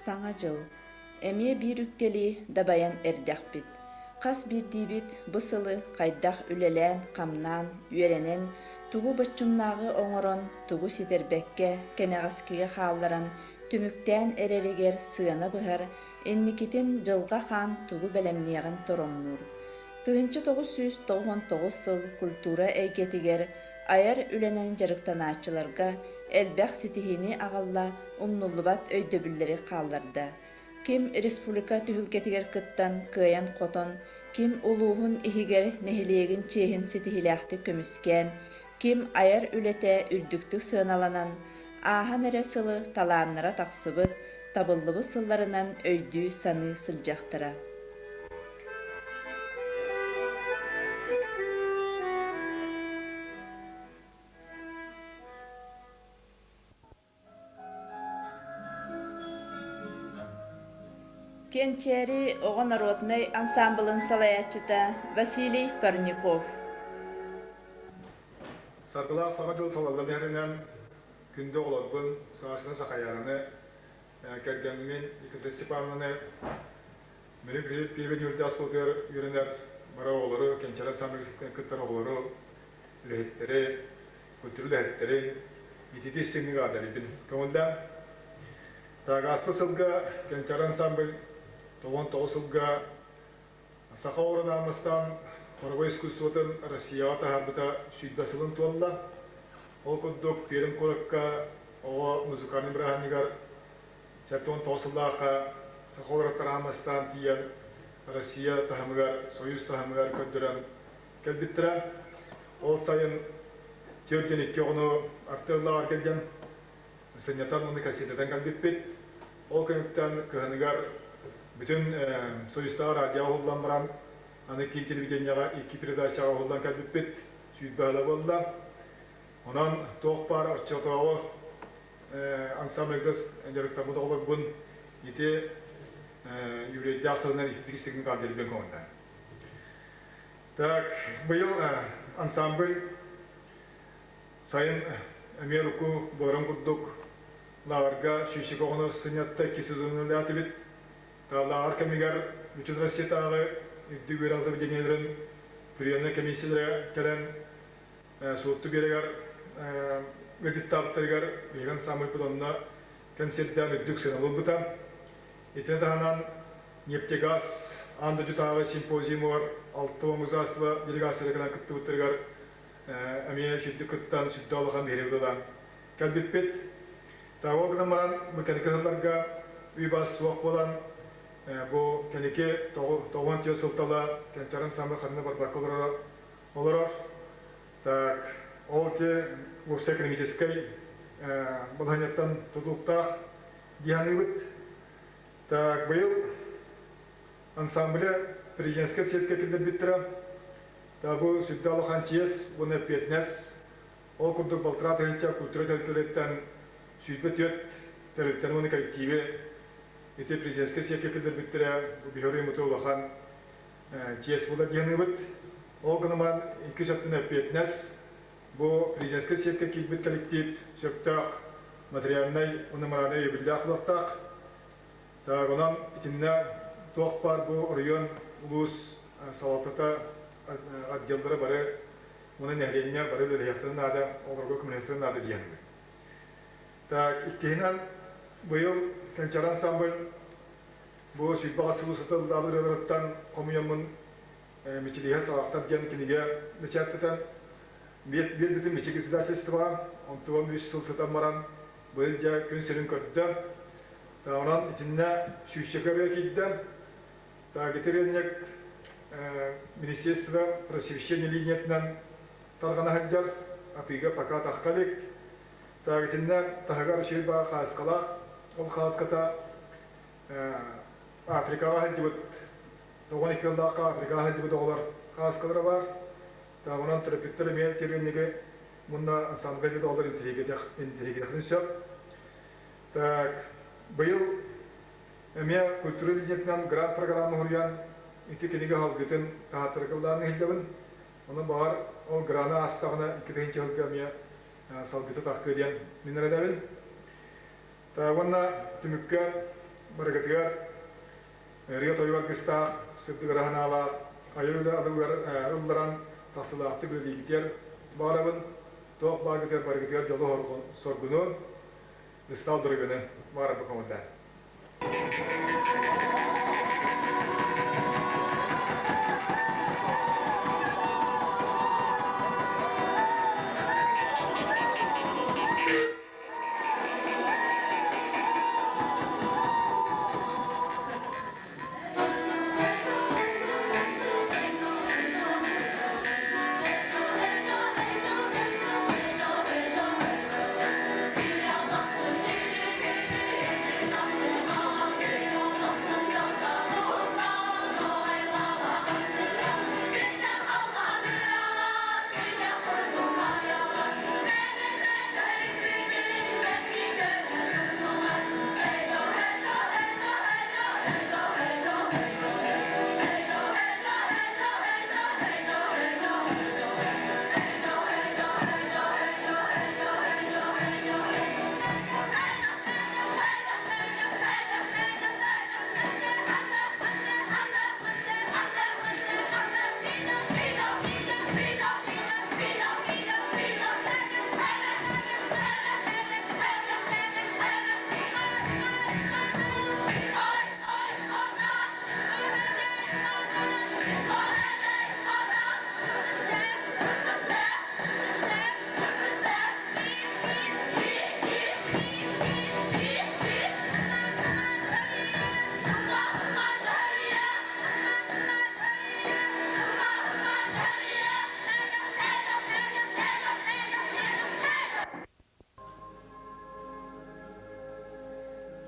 Саҥа дьыл. Эмиэ биир үктэли дабайан эрдэхпит. Хас биирдиибит бу сылы хайдах үлэлээн-хамнаан, үөрэнэн, тугу боччумнааҕы оҥорон, тугу ситэрбэккэ, кэнэҕэскигэ хаалларан, түмүктээн эрэригэр сыана быһар, инникитин дьылҕа хаан тугу бэлэмниэҕин торумнуур. 1999 сыл культура эйгэтигэр айар үлэнэн дьарыктанааччыларга элбэх ситиһиини аҕалла, умнуллубат өйдөбүллэри хаалларда. Ким республика түһүлгэтигэр кыттан, кыайан-хотон, ким улууһун иһигэр нэһилиэгин чиэһин ситиһиилээхтик көмүскээн, ким айар үлэтэ үрдүктүк сыаналанан, ааһан эрэ сылы талааннара тахсыбыт, табыллыбыт сылларынан өйдүү-саныы сылдьыахтара. Кэнчээри оҕо народнай ансаамбылын салайааччыта Василий Парников. Саргылаах Саҥа дьыл салаллан иһэринэн күндү оҕолорбун Сашаны Сахаяны, кэргэммин Екатерина Степановнаны Мүрү Пиибэ Ньурда оскуолатыгар үөрэнэр бары оҕолору, Кэнчээри ансаамбылын кыттар оҕолору, үлэһиттэри, культура үлэһиттэрин ититии истиҥник аҕаларбын көҥүллээн. Так, ааспыт сылга Кэнчээри ансамбль 99 сылга саха оҕолорун аан хоровой искусствотын Россияҕа таһаарбыта 20 сылын туолла. Ол курдук Пермь куоракка оҕо музыкальнай бырааһынньыгар 79 сыллаахха саха оҕолоро аан бастаан тиийэн Россия таһымыгар, Союз таһымыгар көрдөрөн кэлбиттэрэ. Ол сайын 42 оҕону артыаллааҕар кэлдьэн сынньатан уонна кассетатан кэлбиппит. Ол кэнниттэн кыһыныгар бүтүн Союзтааҕы радиоҕа уһуллан баран, аны киин телевидениеҕа икки передачаҕа уһуллан кэлбиппит. 20 сыла буолла. Онон туох баар оччотооҕу ансамбльга дьарыктаммыт оҕолорбун ити юбилейдаах сылынан ититик истиҥник аҕалдьарбын көҥүллээн. Так, быйыл ансамбль сайын эмиэ урукку буоларын курдук лааҕырга сүүсчэкэ оҕону сынньатта икки сезон үлэлээтибит. Лааҕыр кэмигэр Бүтүн Россиятааҕы үрдүк үөрэх заведениеларын приемнай комиссиялара кэлэн Суотту биэрэгэр ыалдьыттаабыттарыгар биһиги ансамбльбыт онно кэнсиэрдээн үрдүк сыанабыл ылбыта. Итини таһынан нефтегаз аан дойдутааҕы симпозиумугар 60 государство делегацията кэлэн кыттыбыттарыгар эмиэ сүрдүк кыттан, сүрдээх улахан биһирэбил ылан кэлбиппит. Ол гынан баран бу кэнники сылларга үп-ас суох буолан бу кэнники 94 сылтала Кэнчээри ансамбль ханна барбакка олорор. Так, ол ити уопсай экономическай балаһыанньаттан тутулуктаах дии саныыбыт. Так, быйыл ансамбля президентскэй циркэ киллэрбиттэрэ. Та бу сүрдээх улахан чиэс уонна эппиэтинэс. Ол курдук балтараа тыһыынча культура тэрилтэлэриттэн 24 тэрилтэни уонна коллективи ити президентскэй циркэ киллэрбиттэрэ. Бу биһиги муту улахан чиэс буолар дии саныыбыт. Ол гынан баран иккис өттүн эппиэтинэс бу президентскэй сиэккэ киирбит коллектив сөптөөх материальнай уонна моральнай өйөбүллээх буолуохтаах. Так, онон итиннэ туох баар бу оройуон, улуус салалтата отделлара бары уонна нэһилиэнньэ бары үлэлэһиэхтэрин наада, олорго көмөлөһүөхтэрин наада диэн. Так, иккиһинэн быйыл Кэнчээри ансамбль бу 20 сыл устата ыллаабыт ырыаларыттан хомуйаммын Мичилиһэ саҕахтар диэн кинигэ бэчээттэтэн биэрбитим Мичик издательствоҕа. Онтугам үс сыл сытан баран быйыл дьэ күн сирин көрдө. Онон итиннэ сүүсчэкэ ырыа киирдэ. Так, ити ырыанньык Министерство просвещения линиятынан тарҕана сылдьар. Атыыга пока тахха илик. Так, итиннэ таһыгар үчүгэй баар хааскалаах. Ол хааската Африкаҕа сылдьыбыт 92 сыллаахха Африкаҕа сылдьыбыт оҕолор хааскалара баар. Онон төрөппүттэр эмиэ тиэргэнниги мунна ансамблга кэлбит оҕолор интириэһиргиэхтэрин сөп. Так, быйыл эмиэ культура линиятынан грант программа суруйан ити кинигэ аһылгытын таһааттарга былаан иһиллэбин. Онон баҕар ол граны аастаҕына 2000 сылга эмиэ салгыта таххыа диэн мин эрэдэбин. Уонна түмүккэ Барыгытыгар ырыа тойук аргыстаах, сырдык ыра санаалаах, айар үлэ алыгар ылларан тахсылаахтык үлэлиигитигэр баҕарабын. Туох бааргытыгар барыгытыгар дьолу соргуну, ыстаал дороганы баҕарарбын көҥүллээн.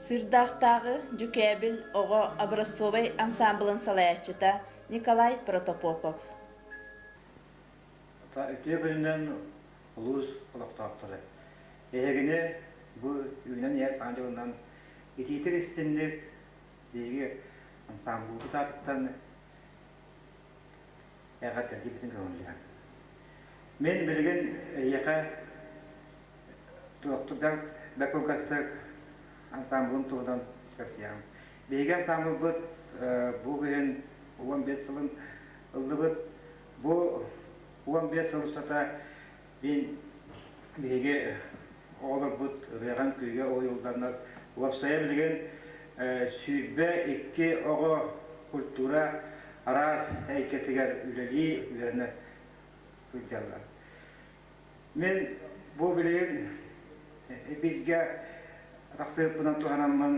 Сыырдаахтааҕы Дьүкээбил оҕо образцовай ансаамбылын салайааччыта Николай Протопопов. Үтүө күнүнэн улуус олохтоохторо. Эһигини бу үүнэн иһэр Саҥа дьылынан итиитик истинник биһиги ансаамбылбыт аатыттан эҕэрдэлиибитин көҥүллэһэн. Мин билигин эһиэхэ туохтугар бэкылгастык ансаамбылым туһунан кэпсиэҕим. Биһиги ансаамбылбыт бу күһүн 15 сылын ыллыбыт. Бу 15 сыл устата мин биһиги оҕолорбут ырыаҕын күүгэ уһуйулланнар уопсайа билигин 22 оҕо культура араас эйгэтигэр үлэлии үөрэнэ сылдьаллар. Мин бу билигин бииргэ тахсыыппынан туһанаммын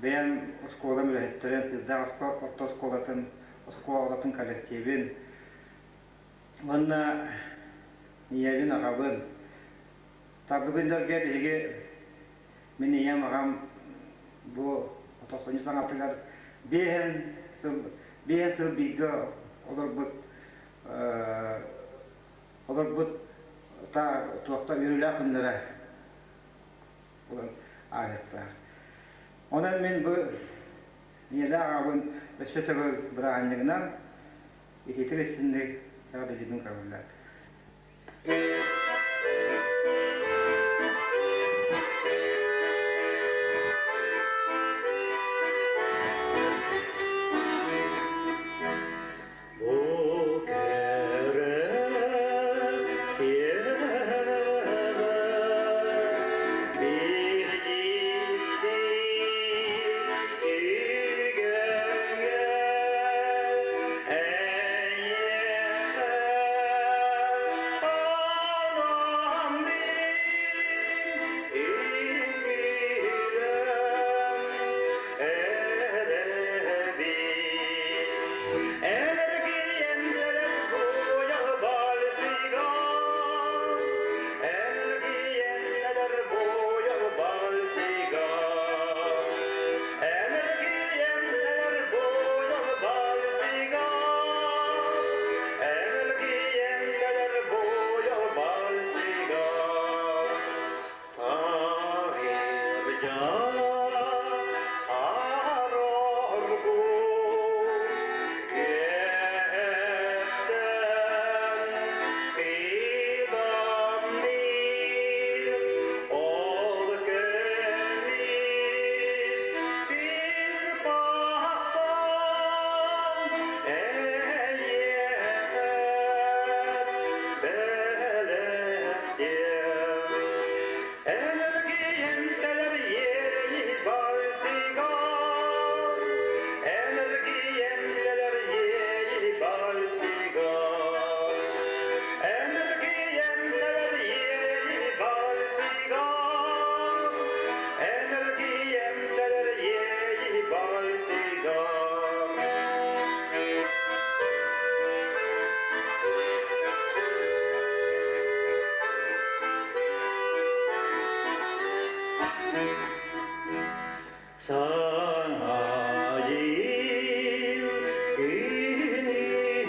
бэйэм оскуолам үлэһиттэрин, Сыырдаах орто оскуолатын, оскуолатын коллективин уонна ийэбин, аҕабын Та бүгүннэргэ биһиги мин ийэм, аҕам бу тохсунньу саҥатыгар 5 сыл бииргэ олорбут олорбут та туохта үөрүүлээх күннэрэ буолан ааһыахтаах. Онон мин бу ийэлээх аҕабын өссө төгүл бырааһынньыгынан итиитик истинник эҕэрдэлиибин көҥүллээн. Бу кэрэ киэһэҕэ биир дьикти түгэҥҥэ эйиэхэ анаан эрэбин. Эргийэн кэлэр буойал бальсига, Эргийэн кэлэр буойал бальсига, Эргийэн кэлэр буойал бальсига, Эргийэн кэлэр буойал бальсига. Таһырдьа ароргу үөттэн кыдамныр ол көмүс Саҥа дьыл күнүгэр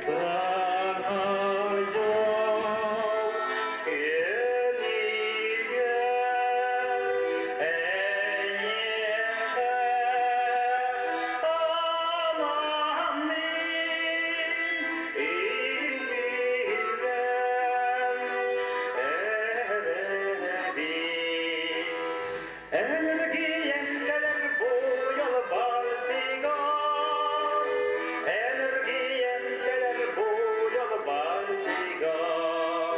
саҥа дьол күнүгэр эйиэхэ анааммын Энергиям кэлэр буйал барсыгар, Энергиям кэлэр буйал барсыгар,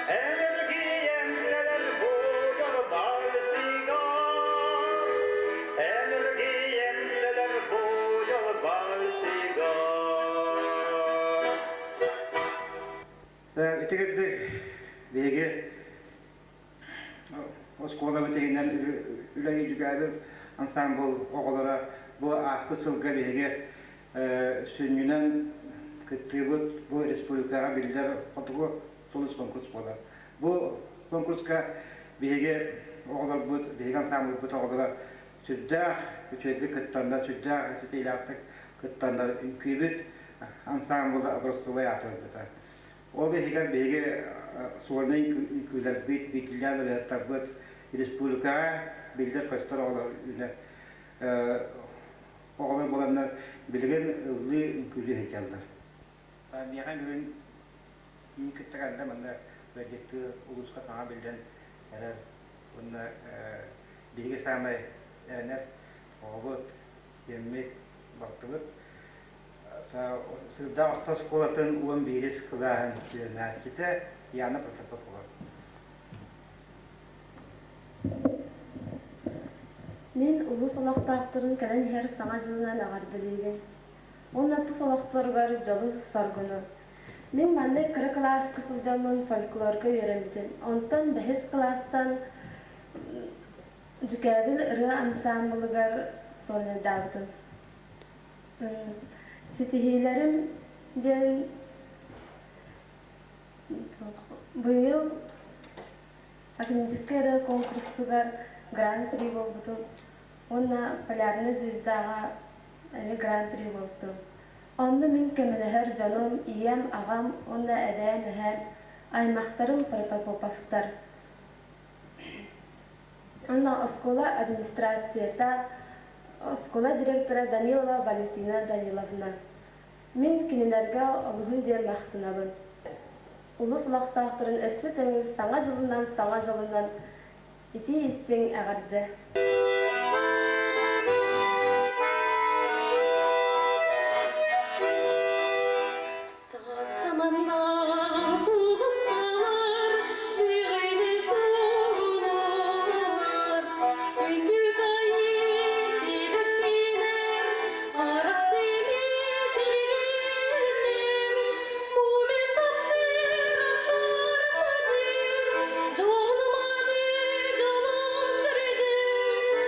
Энергиям кэлэр буйал барсыгар, Энергиям кэлэр буйал барсыгар. Ити курдук биһиги оскуолабыт иһинэн үлэлии дьүгээбил ансаамбыл оҕолоро бу ааспыт сылга биһиги сүнньүнэн кыттыыбыт бу республикаҕа биллэр хотугу сулус конкурс буолар. Бу конкурска биһиги оҕолорбут, биһиги ансаамбылбыт оҕолоро сүрдээх үчүгэйдик кыттаннар, сүрдээх ситиилээхтик кыттаннар үҥкүүбүт ансаамбыла образцовай аатырбыта. Ол иһигэр биһиги сольнай үҥкүүлэрбит, биирдиилээн ырыаһыттарбыт республикаҕа биллэр-көстөр оҕолор үүнэр оҕолор буоланнар билигин ыллыы үҥкүүлүү сылдьаллар. Миэхэ бүгүн мин кытта кэллэ манна ыалдьыттыы улууска саҥа биллэн эрэр уонна биһиги саамай эрэнэр оҕобут, сиэммит, балтыбыт Сыырдаах орто оскуолатын 11-ис кылааһын үөрэнээччитэ Яна Протопопова. Мин улуус олохтоохторун кэлэн иһэр Саҥа дьылынан эҕэрдэлиибин. Уонна тус олохторугар дьолу-соргуну. Мин маннык кыра кылааска сылдьаммын фольклорга үөрэммитим. Онтон бэһис кылаастан Дьүкээбил ырыа ансаамбылыгар сольнайдаабытым. Ситиһиилэрим диэн быйыл академическай ырыа конкурсугар гран-при буолбутум уонна Полярная звездаҕа эмиэ гран-при буолбутум. Онно мин көмөлөһөр дьонум ийэм, аҕам уонна эбээм, эһээм, аймахтарым Протопоповтар. Онно оскуола администрацията, оскуола директора Данилова Валентина Даниловна. Мин кинилэргэ олуһун диэн махтанабын. Улус олохтоохторун өссө тэҥил Саҥа дьылынан Саҥа дьолунан итии-истиҥ эҕэрдэ! Тастаманнаах сулусталар үөҕэни сугунар, Күндү кайыы сибэккилэр харах симичилгиннэр, Бу мин таптыыр аттарбытым, дьонум аны дьолун көрдүм.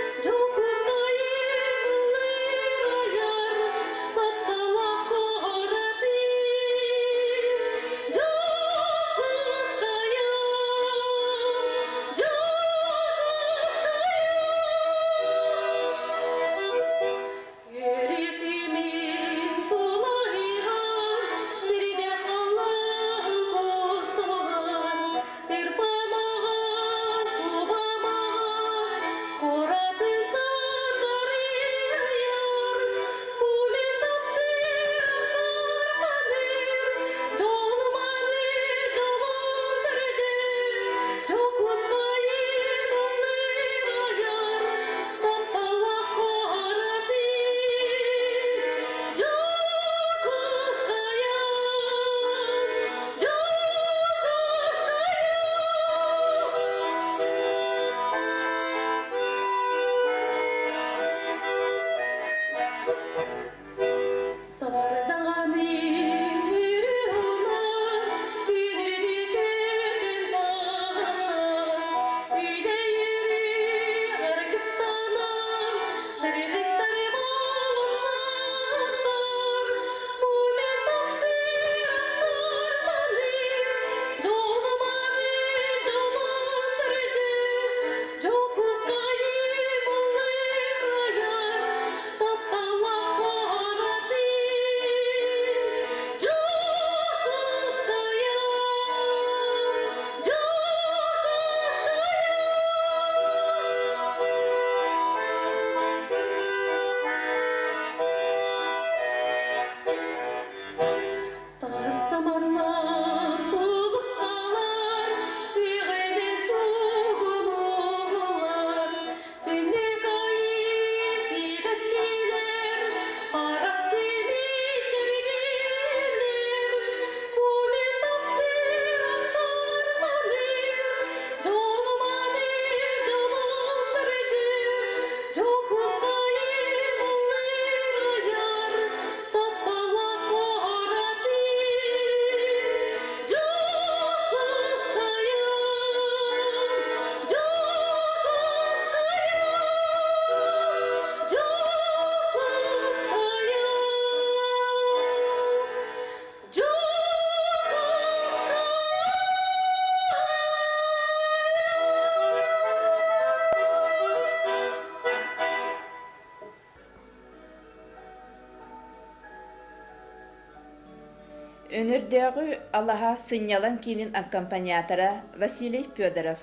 Өнөрдөөҕү Алаһа сынньалаҥ киинин аккомпаниатора Василий Федоров.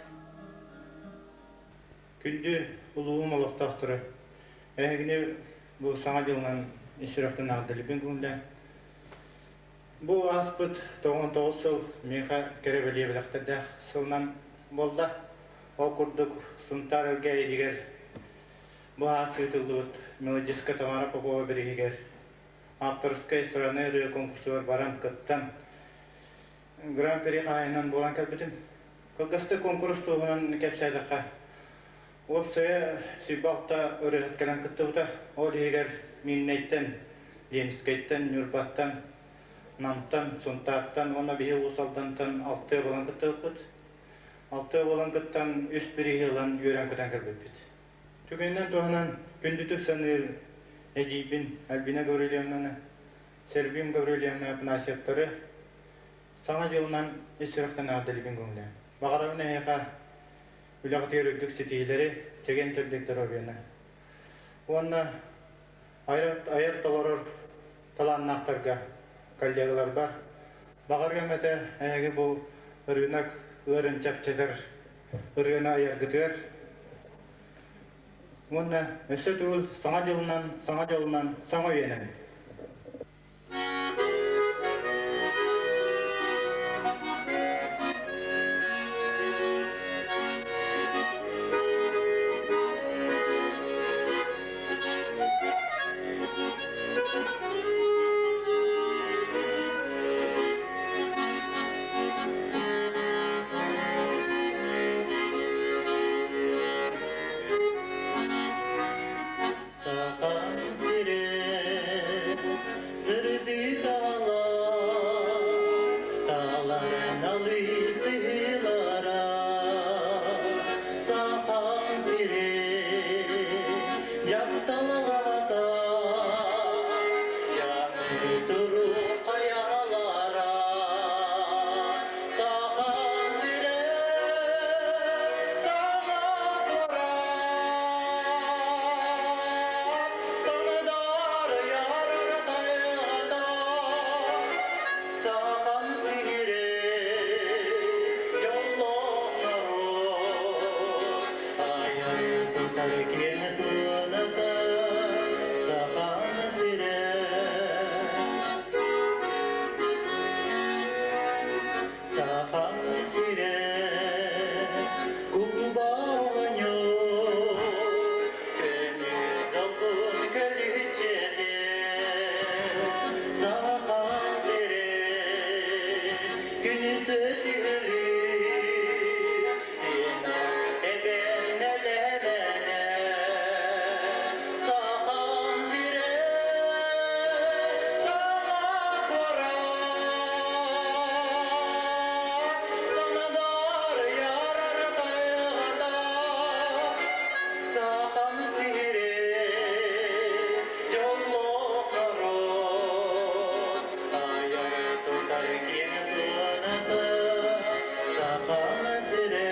Күндү улууһум олохтоохторо, эһигини бу Саҥа дьылынан ис сүрэхтэн эҕэрдэлиибин көҥүллээн. Бу ааспыт 99 сыл миэхэ кэрэ бэлиэ бэлэхтэрдээх сылынан буолла. Ол курдук Сунтаар Элгээйигэр бу аас ыытыллыбыт мелодистка Тамара Попова бирииһигэр ааптарыскай сыраны ырыа конкурсугар баран кыттан Гран-при хаһаайынан буолан кэлбитим. Кылгастык куонкурус туһунан кэпсээтэххэ, уопсайа 26 ырыаһыт кэлэн кыттыбыта. Ол иһигэр Миирнэйтэн, Ленскэйтэн, Ньурбаттан, Намтан, Сунтаартан уонна биһи Уус Алдантан алтыа буолан кыттыбыппыт. Алтыа буолан кыттан үс бирииһи ылан үөрэн-көтөн кэлбиппит. Түгэнинэн туһанан күндүтүк саныыр эдьиийбин Альбина Гаврильевнаны, Сербим Гаврильевна Афанасьевтары Саҥа дьылынан ис сүрэхтэн эҕэрдэлиибин көҥүлэ. Баҕарабын эһиэхэ үлэҕитигэр үрдүк ситиһиилэри, чэгиэн-чэбдик доруобуйаны. Уонна айар толорор талааннаахтарга, коллегаларбар баҕарыам этэ эһиги бу ырыынак ыарын чэпчэтэр ырыаны айаргытыгар уонна өссө төгүл Саҥа дьылынан, Саҥа дьолунан, саҥа үйэнэн! Сахан сирэ сырдыы таала, тааларын алыы сыһыылара. Сахан сирэ дьапталҕата, дьаҥы турук хайалара. Сахан сирэ саҥа Сахам сирэ дьоллоох айар тутар киэҥ туоната Сахам сирэ Сахам сирэ куба оҕонньор көмүс долгун көлүччэтэ Сахам сирэ күнүс өтүөлүү эбэн-элэмэнэ Сахам сирэ саҥа куорат санадар ярар тайҕата Сахам сирэ дьоллоох норуот айар тутар киэҥ туоната Сахам сирэ.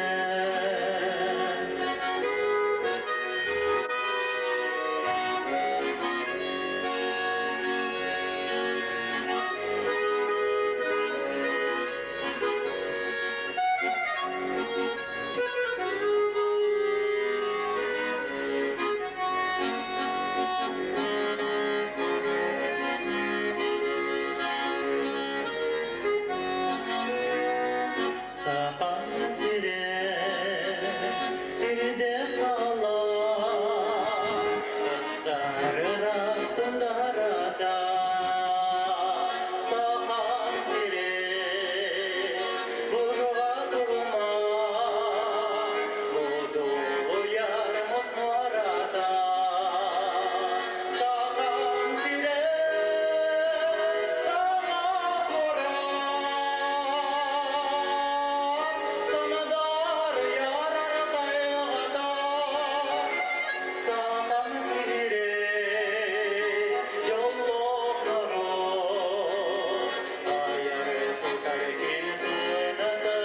Сахам сирэ сирде хаалан, ыксарыраах тундарата. Сахам сирэ бурҕа турума, будулуйар муос-муората. Сахам сирэ саҥа куорат, санадар ярар тайҕата. Сахам сирэ дьоллоох норуот, айар тутар киэн туоната.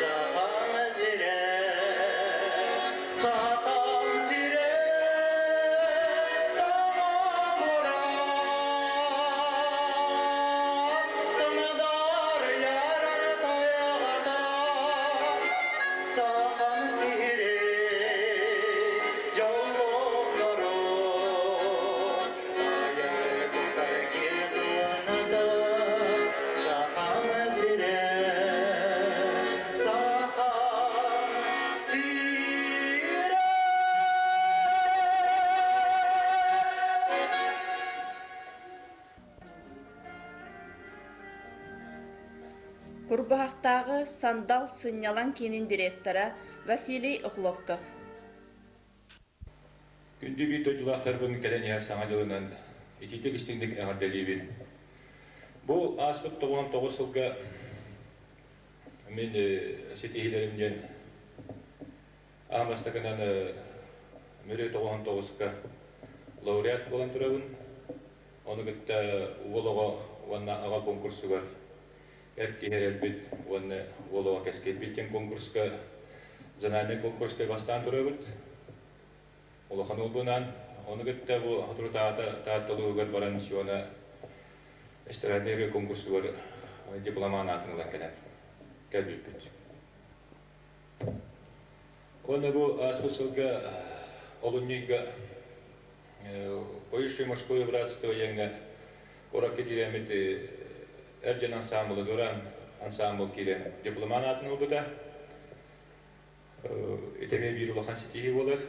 Сахам сирэ, Сахам сирэ саҥа куорат, Курбуһахтааҕы Сандал сынньалаҥ киинин директора Василий Охлопков. Күндү биир дойдулаахтарбын кэлэн иһэр Саҥа дьылынан итиитик истиҥник эҕэрдэлиибин. Бу ааспыт 99 сылга мин ситиһиилэрим диэн аан бастакынан Мүрү 99-ка лауреат буолан турабын. Ону кытта уол оҕо уонна аҕа конкурсугар эр киһи эрэлбит уонна уол оҕо кэскилбит диэн конкурска зональнай конкурска бастаан турабыт. Улахан уолбунаан ону кытта бу соторутааҕыта Таатта улууһугар баран Сиона эстраднай ырыа конкурсугар дипломан аатын ылан кэлэн кэлбиппит. Уонна бу ааспыт сылга олунньуйга Поющее мужское братство диэҥҥэ куоракка киирэммит эр дьон ансаамбыла Дуран ансаамбыл киирэн дипломан аатын ылбыта. Ити эмиэ биир улахан ситиһии буолар.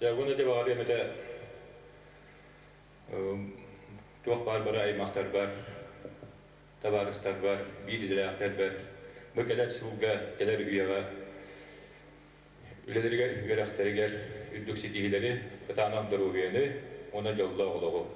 Уонна дьэ баҕарыам этэ туох баар бары аймахтарбар, табаарыстарбар, биир идэлээхтэрбэр бу кэлэр сылга, кэлэр үйэҕэ үлэлэригэр, үөрэхтэригэр үрдүк ситиһиилэри, кытаанах доруобуйаны уонна дьоллоох олоҕу.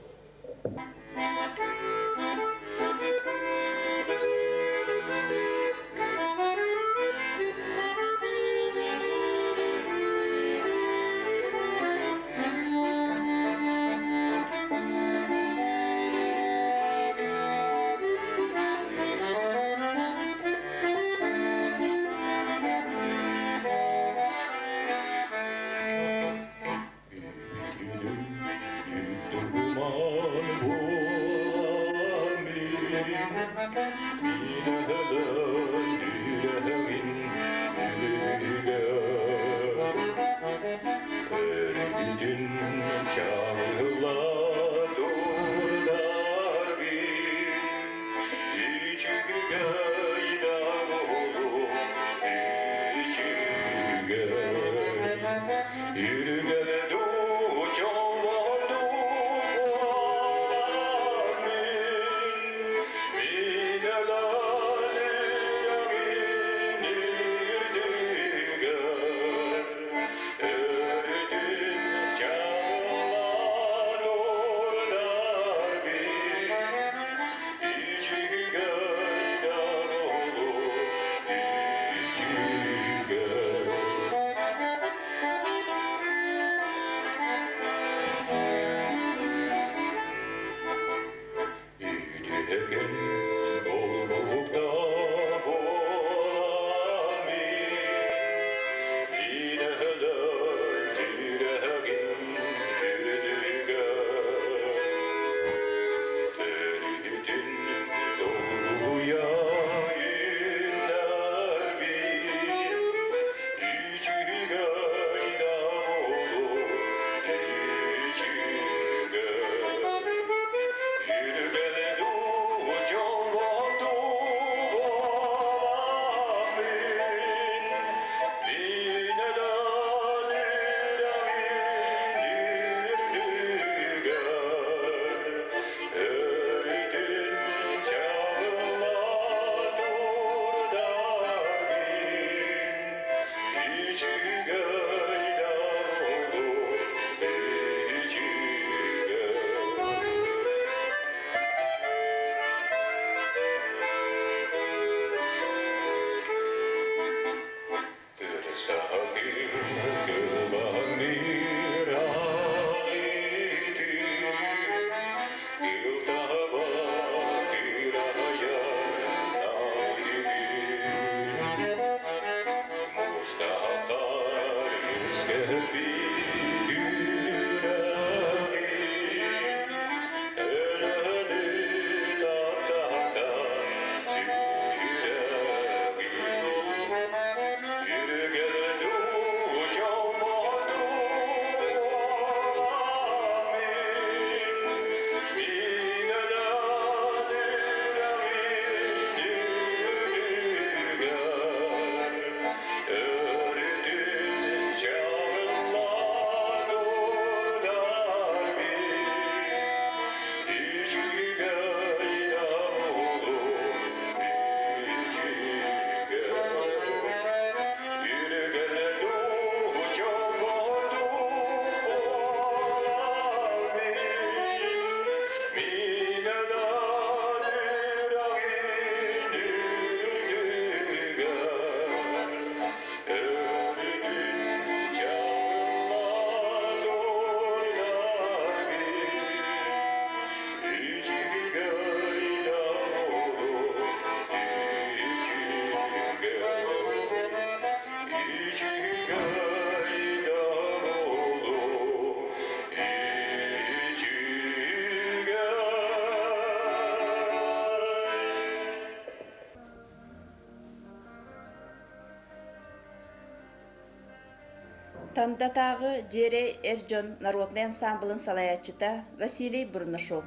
Тандатааҕы Дьиэрэй эр дьон народнай ансаамбылын салайааччыта Василий Бурнашов.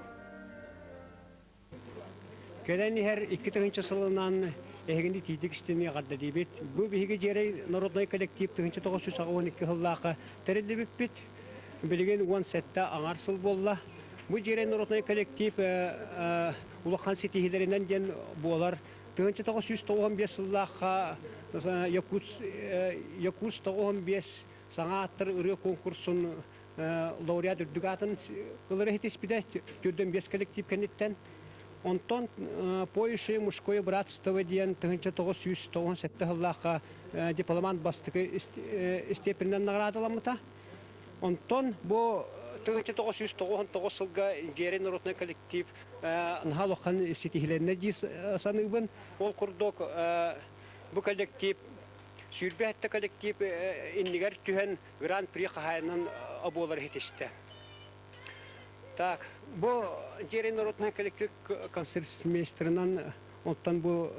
Кэлэн иһэр 2000 сылынан эһигини тиийдик истини эҕэрдэлиибит. Бу биһиги Дьиэрэй народнай коллектив 1982 сыллаахха тэриллибиппит. Билигин 17 аҥар сыл буолла. Бу Дьиэрэй народнай коллектив улахан ситиһиилэринэн диэн буолар. 1995 сыллаахха Якутск 95 саҥа ааттар ырыа конкурсун лауреат үрдүк аатын ылара иһитиспитэ түрдэн биэс коллектив кэнниттэн. Онтон Поющее мужское братство диэн 1997 сыллаахха дипломант бастакы степенинэн наҕараадаламмыта. Онтон бу 1999 сылга Дьиэрэй народнай коллектив наһаа улахан ситиһилэннэ дии саныыбын. Ол курдук бу коллектив 27 коллектив иннигэр түһэн Гран-при хаһаайынын буолар иһитистэ. Так, бу Дьиэрэй народнай коллектив концертмейстерынан оттон бу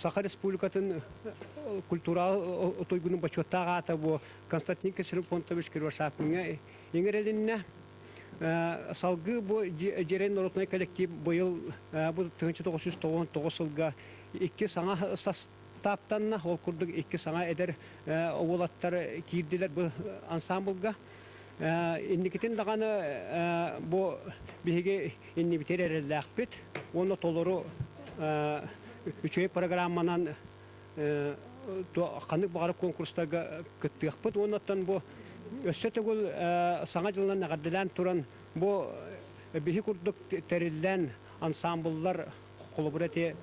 Саха Республикатын культура отуйгунун бочуоттаах аата бу Константин Ксенофонтович Кривошапкиҥҥа иҥэрилиннэ. Салгыы бу Дьиэрэй народнай коллектив быйыл бу 1999 сылга икки саҥа састааптанна. Ол курдук икки саҥа эдэр уолаттар киирдилэр бу ансамблга. Инникитин даҕаны бу биһиги иннибитигэр эрэллээхпит уонна толору үчүгэй программанан ханнык баҕарар конкурстарга кыттыахпыт уонна оттон бу өссө төгүл Саҥа дьылынан эҕэрдэлээн туран бу биһи курдук тэриллэн ансамбллар холобура ити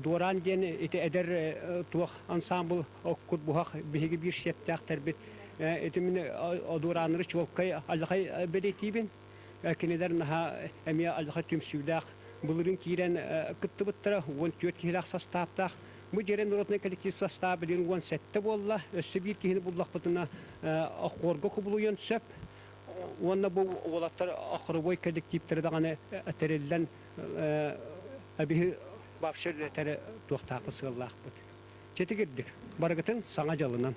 Дуораан диэн ити эдэр туох ансамбл оккут буһах биһиги биир сиэптээхтэрбит ити мин Дуорааннары чуолкай аллахай бэлиэтиибин кинилэр наһаа эмиэ аллахай түмсүүлээх былырыын киирэн кыттыбыттара 14 киһилээх састааптаах бу дьиэрэн народнай коллектив састааба билигин 17 буолла өссө биир киһини буллахпытына оххуорга кубулуйуон сөп уонна бу уолаттар хоровой коллективтэрэ даҕаны тэриллэн биһи вообще үлэтэрэ туохтаахпыт сыаллаахпыт. Чэтигирдик барыгытын саҥа дьалынан.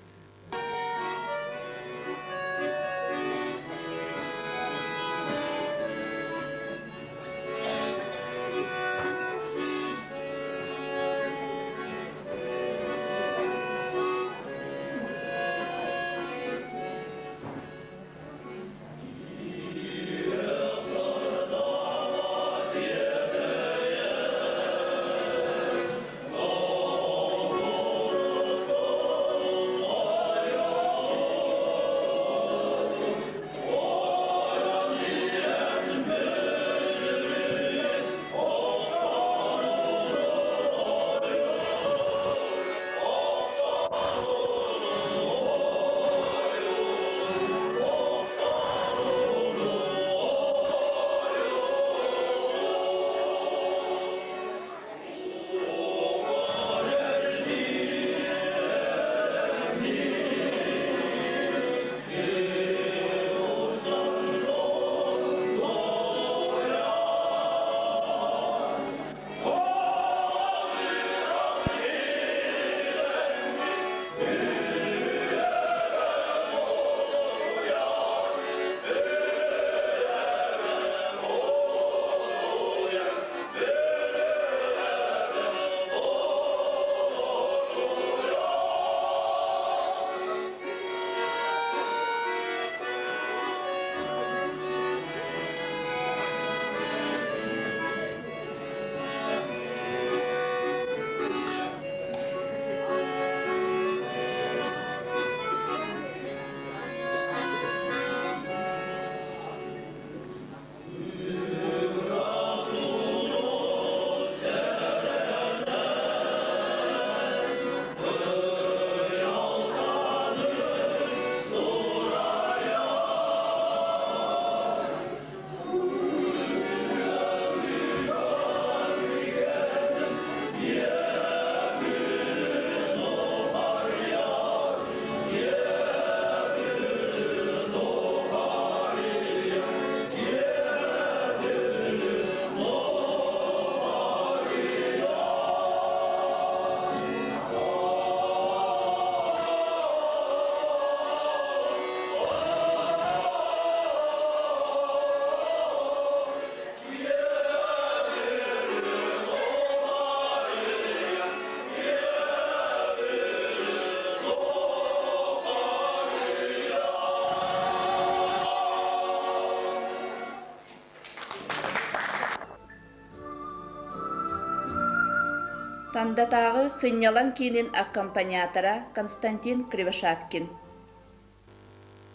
Тандатааҕы сынньалаҥ киинин аккомпаниатора Константин Кривошапкин.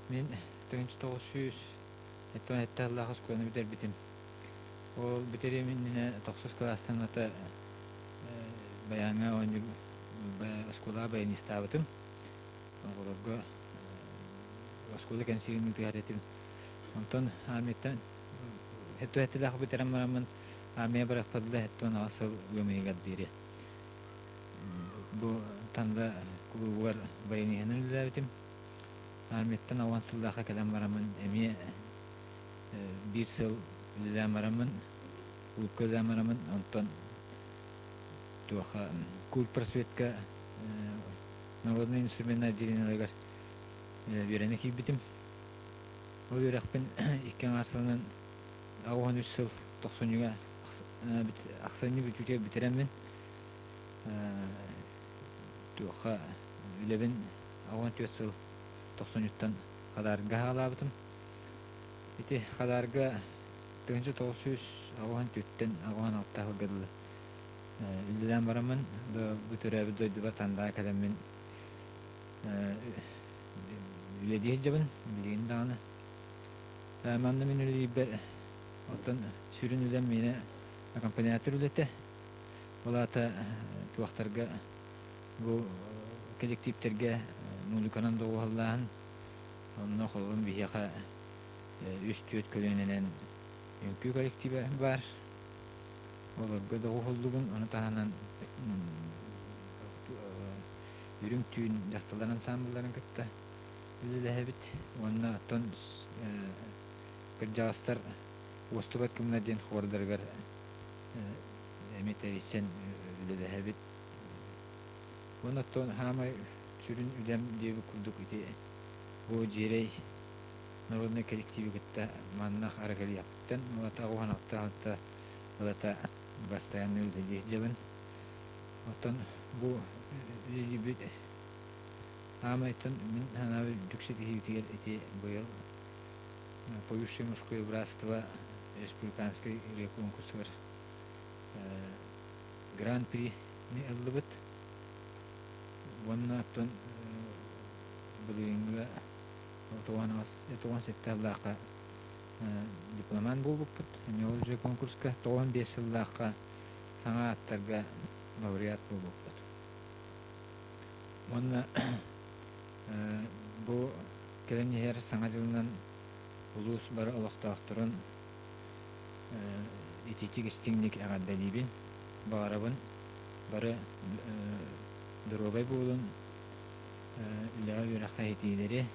Мин 1997 сыллаах оскуоланы бүтэрбитим. Ол бүтэриэм иннинэ тохсус кылаастан ата баяҥҥа оонньуу оскуолаҕа баянистаабытым. Оҕолорго оскуола кэнсиэрин ыытыһар этим. Онтон армияттан хэттэ-хэттэлээх бүтэрэн бараммын армия барахпадыла 78 сыл ыам ыйыгар диэри бу Танда кулуубугар баяниһынан үлэлээбитим. Армияттан ауан сыллаахха кэлэн бараммын эмиэ биир сыл үлэлээн бараммын, кулуупка үлэлээн бараммын, онтон туоха культпросветка народнай инструменнай отделениеларыгар үөрэнэ киирбитим. Ол үөрэхпин икки аҥаар сылынан 83 сыл тохсунньуга ахсынньы бүтүүтэ бүтэрэммин туохха үлэбин 84 сыл тохсунньуттан Хадаарга хаалаабытым. Ити Хадаарга 1984-тэн 86 сылга дылы үлэлээн бараммын бу төрөөбүт дойдубар Тандаа кэлэммин үлэлии сылдьабын билигин даҕаны. Манна мин үлэлиирбэр оттон сүрүн үлэм миэнэ аккомпаниатор үлэтэ. Ол аата туохтарга бу коллективтэргэ музыканан доҕуһаллааһын, онно холобун биһиэхэ үс-түөрт көлүөнэнэн үҥкүү коллектива баар. Олорго доҕуһуллубун, ону таһынан үрүҥ түүн дьахталлар ансаамбылларын кытта үлэлэһэбит уонна оттон кырдьаҕастар уостубат күҥҥэ диэн хуордарыгар эмиэ тэрийсэн үлэлэһэбит. Уонна оттон хаамай сүрүн үлэм диэбит курдук ити бу дьиэрэй народнай коллективы кытта манна арыгылыйаппыттан улата уһаналта ылата бастайанны үлэлии сылдьабын. Оттон бу үлэлиирбит Аамайтан мин санаабар үрдүк ситиһиибитигэр ити быйыл Поющее мужское братство республиканскай ырыа конкурсугар Гран-при ыллыбыт. Уонна оттон былырыыҥҥыга 97 сыллаахха дипломант буолбуппут. Эмиэ ол же конкурска 95 сыллаахха саҥа ааттарга лауреат буолбуппут. Уонна бу кэлэн иһэр Саҥа дьылынан улуус бары олохтоохторун итиитик истиҥник эҕэрдэлиибин. Баҕарабын бары доруобай буолун, үлэҕэ-үөрэххэ иһитиилэри.